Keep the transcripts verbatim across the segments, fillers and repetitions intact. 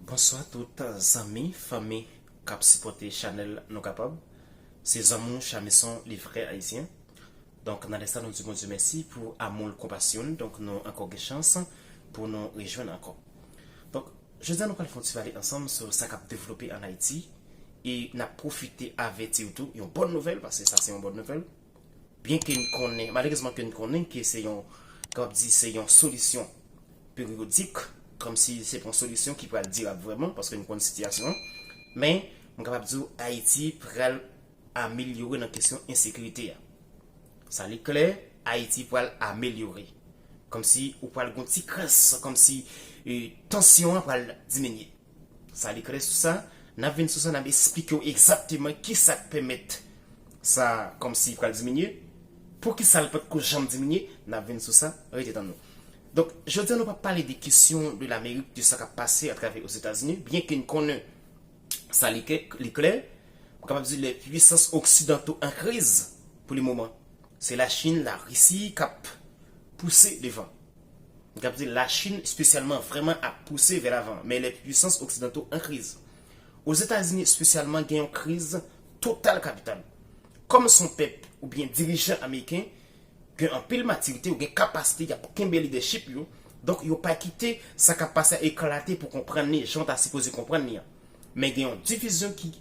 Bonswa tout zanmi, fanmi k ap sipòte chanèl Nou Kapab. Se zanmi w Chamison, le vrai Haïtien. Donk, nan lè sa, nou di Bondye mèsi pou amou l, konpasyon l. Donk, nou ankò gen chans pou nou rejwenn ankò. Donk, jodi a, nou pral fè yon ti pale ansanm sou sa k ap devlope ann Ayiti. E n ap pwofite avèti w tou, yon bòn nouvèl, paske sa se yon bòn nouvèl. Byenke n konnen, malerezman ke n konnen ke se yon, kapab di se yon solisyon peryodik, kòmsi se pa yon solisyon ki pral dirab vrèman, paske n konn sitiyasyon an. Men, m kapab di w, Ayiti pral amelyore nan kesyon ensekirite a. Sa li klè, Ayiti pral amelyore. Kòmsi ou pral gon ti kras, kòmsi, e, tansyon an pral diminye. Sa li klè sou sa, n ap vin sou sa, n ap esplike w egzakteman kisa k pèmèt sa kòmsi pral diminye. Poukisa l pa t ko janm diminye, n ap vin sou sa, rete tann nou. Donk, jodi a nou p ap pale de kesyon de Lamerik, de sa k ap pase atravè Ozetazini, byenke n konnen sa li klè, li klè, m kapab di les puissances occidentaux en crise pou le moman. Se Lachin, Larisi k ap pouse devan. M kapab di Lachin espesyalman vrèman ap pouse vè lavan, men les puissances occidentaux en crise. Ozetazini espesyalman gen yon kriz total kapital. Kòm se yon pèp oubyen dirijan ameriken, gen anpil matirite, yo gen kapasite, y ap kenbe lidèchip yo. Donk, yo pa kite sa k ap pase a eklate pou konprann li jan w ta sipoze konprann li an. Men gen yon divizyon ki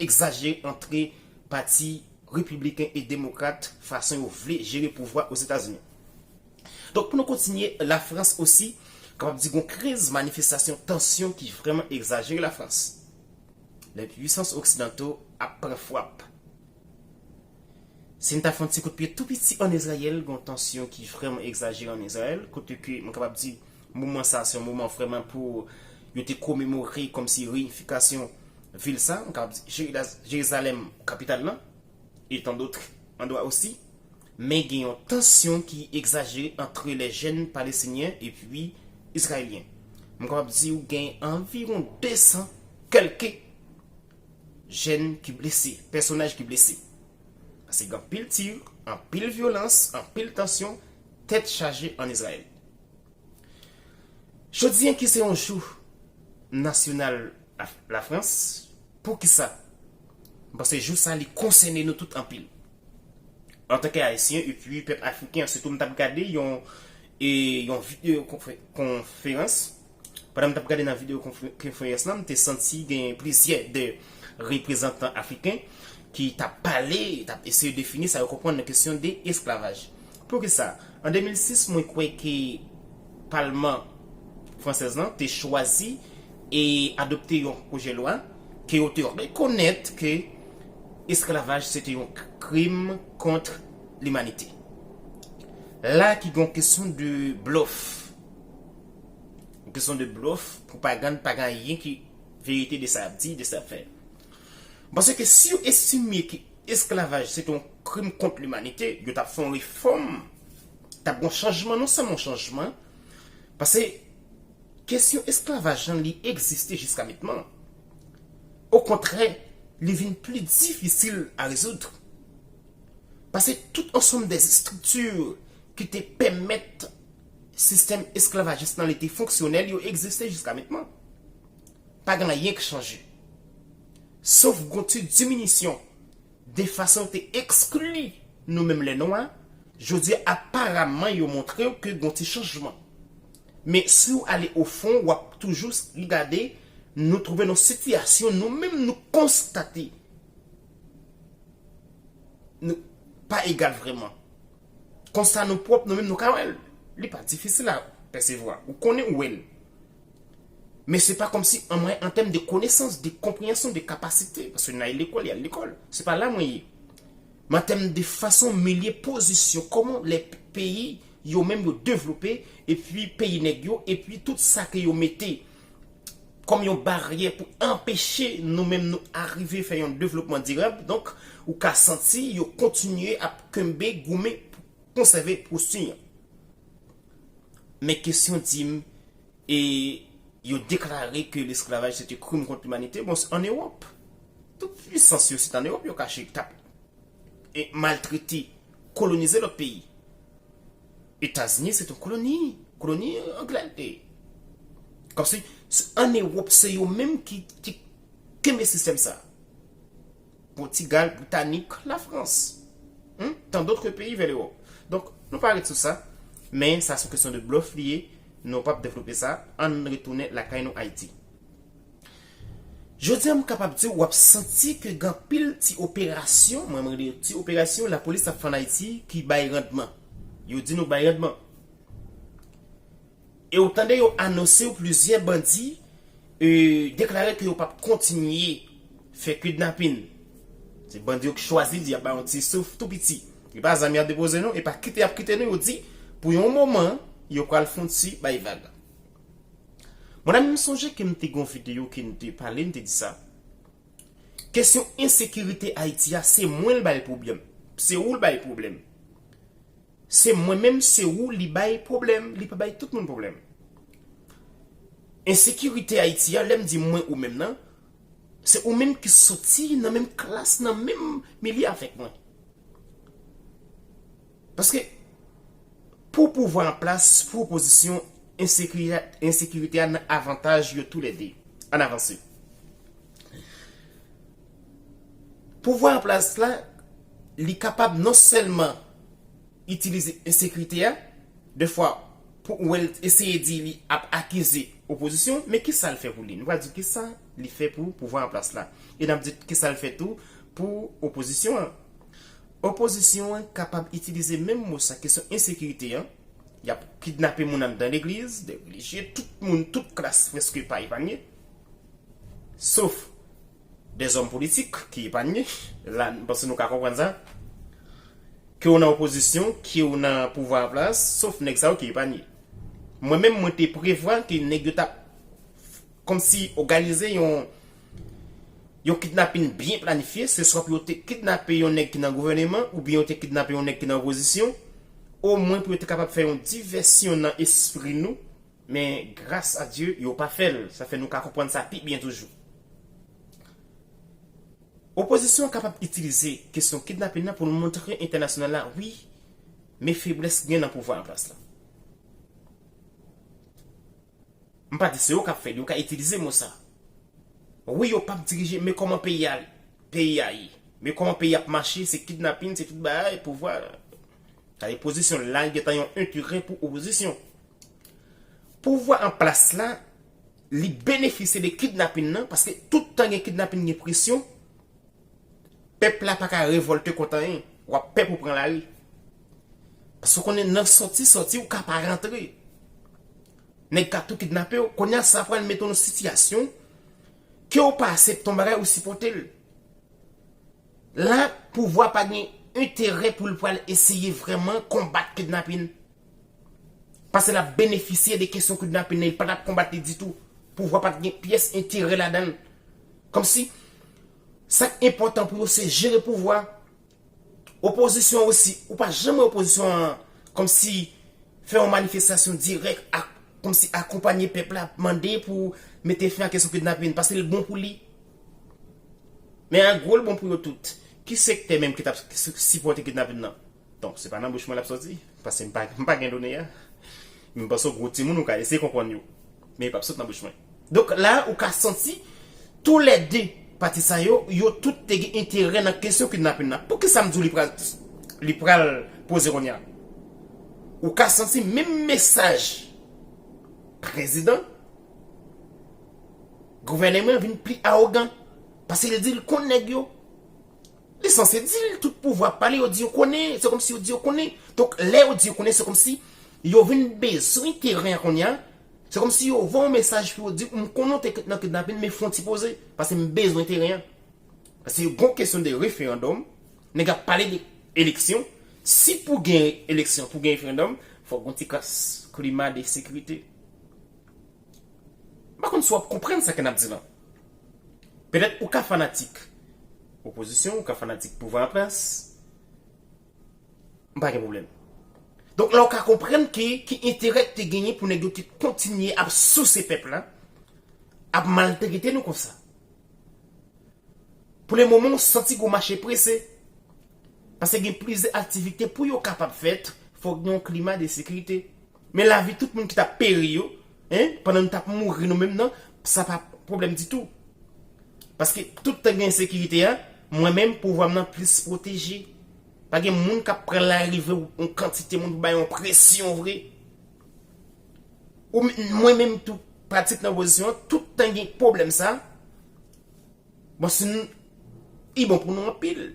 egzajere antre pati repibliken e demokrat, fason yo vle jere pouvwa Ozetazini. Donk, pou nou kontinye, Lafrans osi, kapab di gon kriz, manifestasyon, tansyon ki vrèman egzajere Lafrans. Les puissances occidentaux ap pran frap. Si n ta fè yon ti kout pye tou piti ann Izrayèl, gon tansyon ki vrèman egzajere ann Izrayèl, kote ke mwen kapab di, moman sa, se yon moman vrèman pou yo te komemore kòmsi reyinifikasyon vil sa, mwen kapab di, Jeri-, Jerizalèm, kapital lan, e tan dòt andwa osi. Men gen yon tansyon ki egzajere antre les jeunes palestiniens epi izrayelyen. Mwen kapab di w gen anviwon de san kèlke jèn ki blese, pèsonaj ki blese. Paske gen anpil tir, anpil vyolans, anpil tansyon, tèt chaje ann Izrayèl. Jodi a ki se yon jou nasyonal Af-, Lafrans, poukisa? Paske jou sa li konsène nou tout anpil. Antanke Ayisyen, epi pèp afriken an, sitou m t ap gade yon, e, yon videyo konfe-, konferans. Pandan m t ap gade nan videyo konfe-, konferans lan, m te santi gen plizyè de reprezantan afriken ki t ap pale, t ap eseye defini sa yo konprann nan kesyon de esklavaj. Poukisa? An de mil sis, mwen kwè ke palman fransèz lan te chwazi e adopte yon pwojè lwa ke yo te rekonèt ke esklavaj se te yon k-, krim kont limanite. La ki gen yon kesyon de blòf. Yon kesyon de blòf, pwopagann, pa gen anyen ki verite de sa y ap di, de sa y ap fè. Paske si yo estime ke esklavaj se te yon krim kont limanite, yo t ap fè yon refòm, t ap gen yon chanjman, non sèlman yon chanjman, paske kesyon esklavaj lan, li egziste jiska mentnan. Okontrè, li vin pli difisil a rezoud. Paske tout ansanm de estrikti ki te pèmèt sistèm esklavajis lan li te fonksyonèl, yo egziste jiska mentnan. Pa gen anyen k chanje. Sof gon ti diminisyon de fason yo te ekskli nou menm lè nwa, jodi a, aparaman, yo montre w ke gon ti chanjman. Men si w ale o fon, w ap toujou gade, nou twouve nan sitiyasyon nou menm nou konstate nou pa egal vrèman. Konsta nou pwòp, nou menm nou ka wè l. Li pa difisil a pèsevwa. Ou konnen ou wè l. Men se pa kòmsi an mwen, an tèm de konesans, de konpreyansyon, de kapasite, paske n al lekòl, y al lekòl. Se pa la mwen ye. Men an tèm de fason milye pozisyon, kòman lè peyi yo menm yo devlope, epi peyi nèg yo, epi tout sa ke yo mete kòm yon baryè pou anpeche nou menm nou arive fè yon devlopman dirab. Donk, ou ka santi yo kontinye ap kenbe, goumen pou konsève pwosti an. Men kesyon di m, e yo deklare ke lesklavaj se te krim kont limanite. Bon, se ann Ewòp. Tout pwisans yo se t ann Ewòp yo kache, t ap, e, maltrete, kolonize lòt peyi. Etazini se te yon koloni, koloni anglè l te ye. Kòmsi, s- an Ewòp, se yo menm ki, ki kenbe sistèm sa. Pòtigal, Britanik, Lafrans. Hmm? Tant d'autres pays vers l'Europe. Donk, nou pa ret sou sa, men sa se yon kesyon de blòf li ye, nou p ap devlope sa, ann retounen lakay nou Ayiti. Jodi a, m kapab di w ap santi ke gen anpil ti operasyon, mwen, mwen rele ti operasyon, lapolis ap fè ann Ayiti ki bay randman. Yo di nou bay randman. E ou tande yo anonse w plizyè bandi e, deklare ke yo p ap kontinye fè kidnapin. Se bandi yo ki chwazi di y ap bay yon ti souf tou piti. E pa zam y ap depoze non, e pa kite y ap kite non, yo di pou yon moman, yo pral fon ti bay vag. Monami, m sonje ke m te gen yon videyo ke m te pale, m te di sa. Kesyon ensekirite Ayiti a, se mwen l bay pwoblèm. Se ou l bay pwoblèm. Se mwen menm, se ou li bay pwoblèm, li pa bay tout moun pwoblèm. Ensekirite Ayiti a, lè m di mwen ou menm nan, se ou menm ki soti nan menm klas, nan menm milye avèk mwen. Paske pou pouvwa an plas, pou opozisyon, ensekirite, ensekirite a nan avantaj yo toulède. Ann avanse. Pouvwa an plas la, li kapab non sèlman itilize ensekirite a, defwa, pou ou wè l eseye di li ap akize opozisyon, men kisa l fè pou li? Nou pral di kisa li fè pou pouvwa an plas la. E n ap di kisa l fè tou pou opozisyon an. Opozisyon an kapab itilize menm mo sa, kesyon ensekirite an. Y ap kidnape moun anndan legliz, de relijye, tout moun, tout klas prèske pa epanye. Sof dèzòm politik ki epanye. La, m panse nou ka konprann sa. Ke w nan opozisyon, ke w nan pouvwa an plas, sof nèg sa yo ki epanye. Mwen menm, mwen te prevwa ke nèg yo t ap kòmsi òganize yon, yon kidnapin byen planifye, se swa pou yo te kidnape yon nèg ki nan gouvèneman, oubyen yo te kidnape yon nèg ki nan opozisyon, omwen pou yo te kapab fè yon divèsyon nan espri nou, men gras a Dye, yo pa fè l, sa fè nou ka konprann sa pi byen toujou. Opozisyon an kapab itilize kesyon kidnapin nan pou l montre entènasyonal la, wi, men feblès gen nan pouvwa an plas la. M pa di se yo k ap fè l, yo ka itilize mo sa. Wi, yo p ap dirije, men kòman peyi a, peyi a ye? Men kòman peyi ap mache, se kidnapin, se tout bagay, pouvwa. Sa e pozisyon la, li gentan yon enterè pou opozisyon. Pouvwa an plas la, li benefisye de kidnapin nan, paske tout tan gen kidnapin, gen presyon, pèp la pa ka revòlte kont anyen. W ap pè pou pran lari. Paske w konnen nan sòti, sòti, ou ka pa rantre. Nèg ka tou kidnape w. Kounye a, sa pral mete w nan sitiyasyon ke w pa aksepte yon bagay, ou sipòte l. La, pouvwa pa gen enterè pou l pral eseye vrèman konbat kidnapin. Paske l ap benefisye de kesyon kidnapin nan, li pa t ap konbat li ditou. Pouvwa pa t gen pyès enterè ladan l. Kòmsi, sa k enpòtan pou yo, se jere pouvwa. Opozisyon an osi, ou pa janm wè opozisyon an kòmsi fè yon manifestasyon dirèk ak, kòmsi akonpanye pèp la, mande pou mete fen a kesyon kidnapin, paske l bon pou li. Men an gwo, l bon pou yo tout. Ki sektè menm ki t ap si-, sipòte kidnapin nan? Donk, se pa nan bouch mwen l ap sòti, paske m pa, m pa gen done a. Men m panse w gwo timoun, ou ka eseye konprann yo. Men li p ap sot nan bouch mwen. Donk, la, ou ka santi, toulède pati sa yo, yo tout te gen enterè nan kesyon kidnapin nan. Poukisa m di w li pral, li pral poze kounye a? Ou ka santi menm mesaj prezidan, gouvèneman vin pi awogan. Paske li di l konn nèg yo. Li sanse di l tout pouvwa pa li, yo di yo konnen, se kòmsi yo di yo konnen. Donk, lè yo di yo konnen, se kòmsi yo vin bezwen teren an kounye a. Se kòmsi yo voye yon mesaj pou yo di, m konnen w te nan kidnapin, men fè yon ti poze, paske m bezwen teren an. Paske gon kesyon de referandòm, nèg ap pale de eleksyon. Si pou gen eleksyon, pou gen referandòm, fòk gon ti kras klima de sekirite. M pa konn si w ap konprann sa ke n ap di lan. Petèt ou ka fanatik opozisyon, ou ka fanatik pouvwa an plas. M pa gen pwoblèm. Donk, la w ka konprann ki, ki enterè k te genyen pou nèg yo te kontinye ap souse pèp la, ap maltrete nou konsa. Pou le moman, w santi gon mache prese. Paske gen plizyè aktivite pou yo kapab fèt, fòk gen yon klima de sekirite. Men lavi tout moun ki t ap peri yo, Hein? Pandan nou t ap mouri nou menm nan, sa pa pwoblèm ditou. Paske tout tan gen ensekirite a, mwen menm, pouvwa m nan plis pwoteje. Pa gen moun k ap pran lari vre yon kantite moun pou bay yon presyon vre. Ou, mwen menm tou, pratik nan opozisyon an, tout tan gen pwoblèm sa, bon, si nou, li bon pou nou anpil.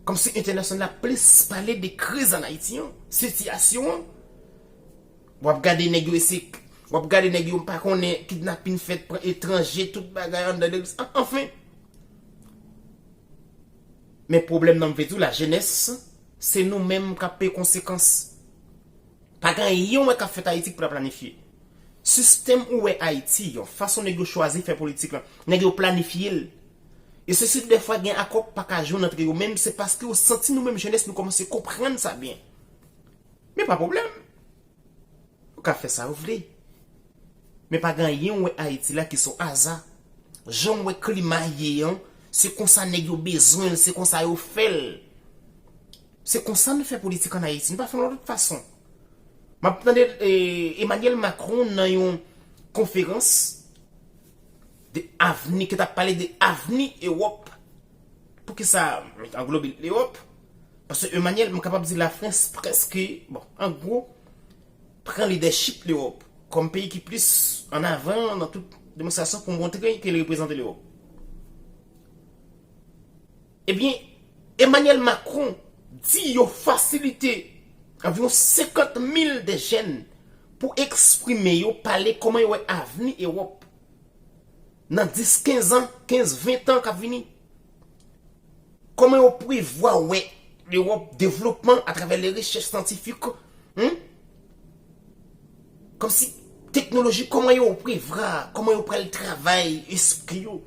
Kòmsi entènasyonal la plis pale de kriz ann Ayiti an, sitiyasyon an. W ap gade nèg yo ese, w ap gade nèg yo, m pa konnen, kidnapin fèt, pran etranje, tout bagay anndan legliz. An- Anfen. Men pwoblèm nan, m vle di w, lajenès, se nou menm k ap peye konsekans. Pa gen anyen w wè k ap fèt Ayiti ki pa planifye. Sistèm ou wè Ayiti an, fason nèg yo chwazi fè politik la, nèg yo planifye l. E se si dèfwa gen akò k pa ka jwenn antre yo menm, se paske yo santi nou menm jenès nou kòmanse konprann sa byen. Men pa pwoblèm. Ou ka fè sa ou vle. Men pa gen anyen w wè Ayiti la ki se yon aza. Jan w wè klima ye an, se konsa nèg yo bezwen l, se konsa yo fè l. Se konsa nou fè politik ann Ayiti. Nou pa fè l yon lòt fason. M ap tande, eh, Emmanuel Macron nan yon konferans de avni, ki t ap pale de avni Ewòp. Poukisa m anglobe Lewòp? Paske Emmanuel, m kapab di Lafrans prèske, bon, an gwo, pran lidèchip Lewòp kòm peyi ki plis an avan nan tout demonstrasyon pou montre ke li reprezante Lewòp. Ebyen, Emmanuel Macron di yo fasilite anviwon senkant mil de jèn pou eksprime yo, pale kòman yo wè avni Ewòp nan dis, kenz an, kenz, ven tan k ap vini. Kòman yo prevwa wè Lewòp devlopman atravè le rechèch syantifik, hmm? Kòmsi teknoloji, kòman yo prevwa, kòman yo pral travay espri yo.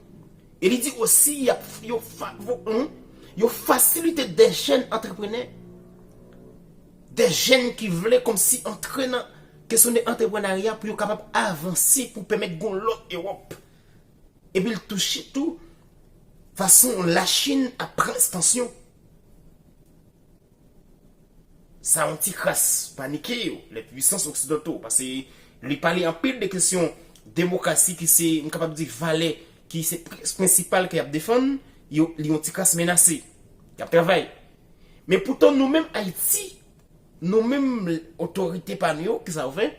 E li di osi, y ap, yo, fa, vo- hmm? Yo fasilite de jèn antreprenè, de jèn ki vle kòmsi antre nan kesyon de antreprenarya pou yo kapab avanse, pou pèmèt gon lòt Ewòp. Epi l touche tou fason Lachin ap pran estansyon. Sa yon ti kras panike yo, les puissances occidentaux, paske li pale anpil de kesyon demokrasi ki se, m kapab di, valè ki se prensipal ke y ap defann, yo, li yon ti kras menase. Y ap travay. Men poutan nou menm Ayiti, nou menm otorite pa nou yo, kisa yo fè?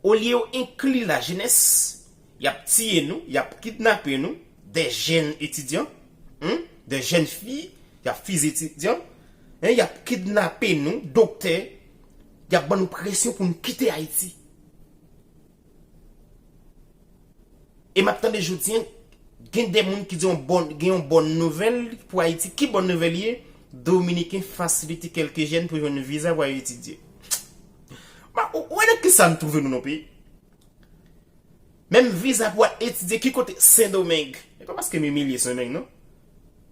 Olye yo enkli lajenès, y ap tiye nou, y ap kidnape nou, de jèn etidyan, hmm, de jèn fi, y ap fize etidyan, hein, y ap kidnape nou, doktè, y ap ban nou presyon pou nou kite Ayiti. E m ap tande jodi a, gen de moun ki di yon bòn, gen yon bòn nouvèl pou Ayiti. Ki bòn nouvèl ye? Dominiken fasilite kèlke jèn pou jwenn viza pou al etidye. Ma, ou, ou wè nan kisa n twouve nou nan peyi? Menm viza pou al etidye ki kote? Sendomeng. E pa paske m imilye Sendomeng, non.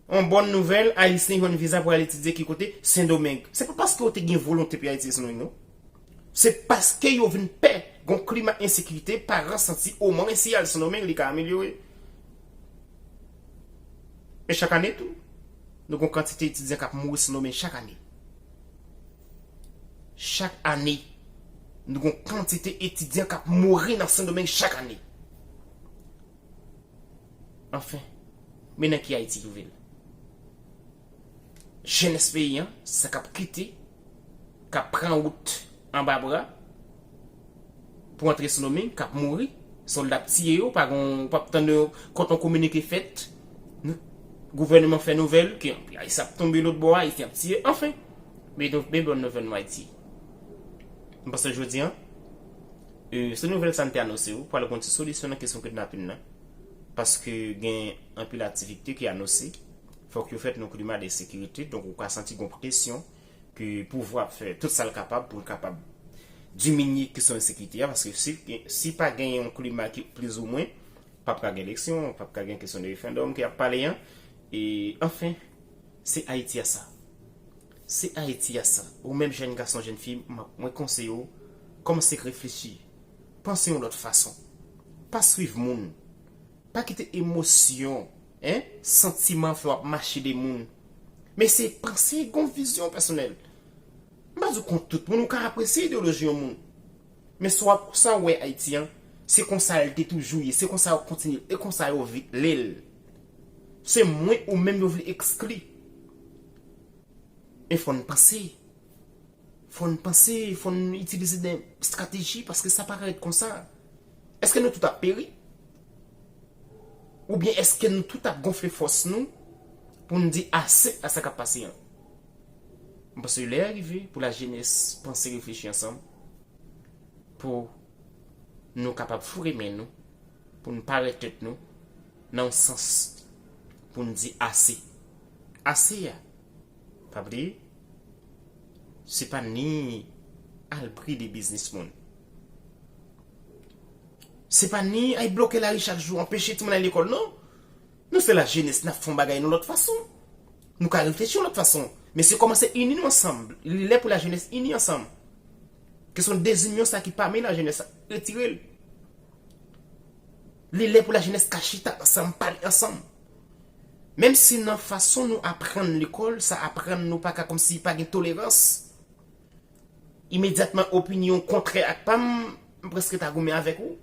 Yon bòn nouvèl, Ayisyen jwenn viza pou al etidye ki kote? Sendomeng. Se pa paske yo te gen volonte pou y al etidye Sendomeng, non. Se paske yo vin pè. Gon klima ensekirite, paran santi omwen si y al Sendomeng, li ka amelyore. Men chak ane tou, nou gon kantite etidyan k ap mouri Sendomeng chak ane. Chak ane, nou gon kantite etidyan k ap mouri nan Sendomeng chak ane. Anfen, men nan ki Ayiti twouve l. Jenès peyi an, sa k ap kite, k ap pran wout anba bra pou antre Sendomeng, k ap mouri, sòlda ap tiye yo, pa gon, p ap tande kòt yon kominike fèt, gouvènman fè nouvèl ke anpil Ayisyen ap tonbe lòt bò a, Ayisyen ap tiye, anfen. Men, men bòn nouvèl nou Ayiti. M panse jodi a, e, se nouvèl sa n te anonse yo, pral gon ti solisyon nan kesyon kidnapin nan. Paske gen anpil aktivite ki anonse, fòk yo fèt nan klima de sekirite, donk ou ka santi gon presyon ke pouvwa ap fè tout sa l kapab pou l kapab diminye kesyon ensekirite a, paske si, si pa gen yon klima ki plizoumwen, p ap ka gen eleksyon, p ap ka gen kesyon de referandòm ke y ap pale an, e, anfen, se Ayiti a sa. Se Ayiti a sa. Ou menm jèn gason, jèn fi, m ap, mwen konseye w, kòmanse reflechi. Panse yon lòt fason. Pa swiv moun. Pa kite emosyon, en, santiman fè w ap mache de moun. Men se panse, gon vizyon pèsonèl. M pa di w kont tout moun, ou ka apresye ideyoloji yon moun. Men sa w ap, sa w wè Ayiti an, se konsa l te toujou ye, se konsa yo kontinye, e konsa yo vle l. Se mwen ou menm yo vle ekskli. Men fò n panse. Fò n panse, fò n itilize de estrateji, paske sa pa ka ret konsa. Èske nou tout ap peri? Oubyen èske nou tout ap gonfle fòs nou pou n di ase a sa k ap pase an? M panse lè a rive pou lajenès panse, reflechi ansanm, pou nou kapab foure men nou, pou n pare tèt nou nan yon sans pou n di ase. Ase a, pa bliye, se pa ni al bride biznis moun. Se pa ni ay bloke lari chak jou, anpeche timoun al lekòl, non. Nou se lajenès, n ap fè yon bagay yon lòt fason. Nou ka reflechi yon lòt fason. Men se kòmanse ini nou ansanm. Li lè pou lajenès ini ansanm. Kesyon dezinyon sa ki pami lajenès, retire l. Li lè pou lajenès ka chita ansanm, pale ansanm. Menm si nan fason nou aprann lekòl, sa aprann nou pa ka kòmsi pa gen tolerans. Imedyatman opinyon kontrè ak pa m, m prèske ta goumen avèk ou.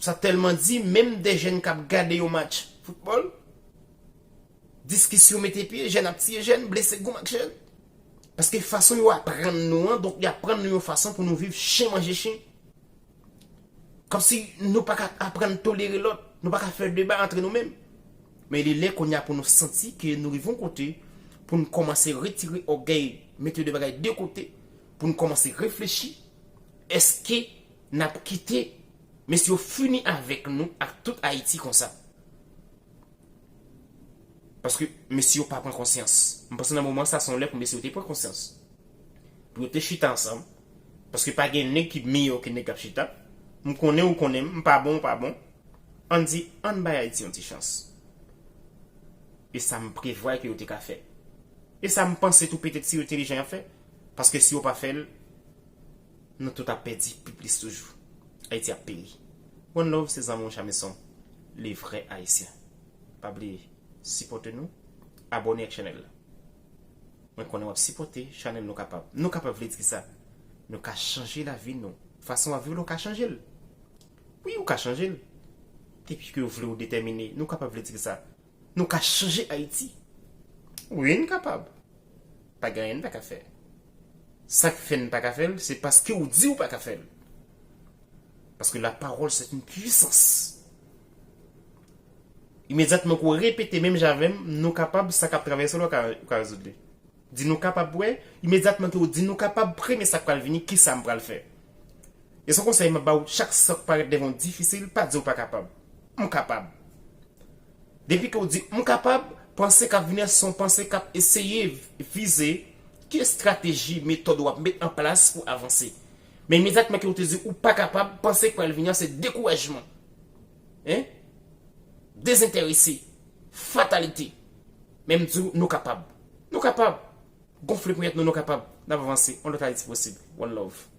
Sa tèlman di, menm de jèn k ap gade yon match foutbòl, diskisyon mete pye, jèn ap tiye jèn, blese goumen ak jèn. Paske fason yo aprann nou an, donk y aprann nou yon fason pou nou viv chen manje chen. Kòmsi nou pa ka aprann tolere lòt, nou pa ka fè deba antre nou menm. Men li lè kounye a pou nou santi ke nou rive yon kote pou n kòmanse retire ògèy, mete de bagay de kote, pou n kòmanse reflechi, èske n ap kite mesye yo fini avèk nou ak tout Ayiti konsa? Paske mesye yo pa pran konsyans. M panse nan moman sa se yon lè pou mesye yo te pran konsyans. Pou yo te chita ansanm. Paske pa gen nèg ki miyò ke nèg k ap chita. M konnen ou konnen m, m pa bon ou pa bon. Ann di, ann bay Ayiti yon ti chans. E sa m prevwa ke yo te ka fè. E sa m panse tou petèt si yo entelijan y ap fè. Paske si yo pa fè l, nou tout ap pèdi pi plis toujou. Ayiti ap peri. One love, se zanmi w Jameson, le vrè ayisyen. Pa bliye, sipòte nou, abòne ak chanèl la. Mwen konnen w ap sipòte chanèl Nou Kapab. Nou Kapab vle di ki sa? Nou ka chanje lavi nou. Fason w ap viv la, w ka chanje l. Wi, ou ka chanje l. Depi ke w vle, w detèmine, Nou Kapab vle di ki sa? Nou ka chanje Ayiti. Wi, n kapab. Pa gen anyen n pa ka fè. Sa k fè n pa ka fè l, se paske w di w pa ka fè l. Paske la parole, c'est une puissance. Imedyatman ke w repete menm jan avè m, Nou Kapab, sa k ap travèse w la, w ka, w ka rezoud li. Di Nou Kapab, wè, imedyatman ke w di Nou Kapab, premye sa k pral vini, kisa m pral fè? E se yon konsèy m ap ba w, chak sa k parèt devan w difisil, pa di w pa kapab. M kapab. Depi ke w di m kapab, panse k ap vini an se yon panse k ap eseye vize ki estrateji, metòd w ap met an plas pou avanse. Men imedyatman ke w te di ou pa kapab, panse k pral vini an se dekourajman. Hein? Dezenterese. Fatalite. Men m di w, nou kapab. Nou kapab. Gonfle ponyèt nou, nou kapab. N ap avanse. Yon lòt Ayiti posib. One love.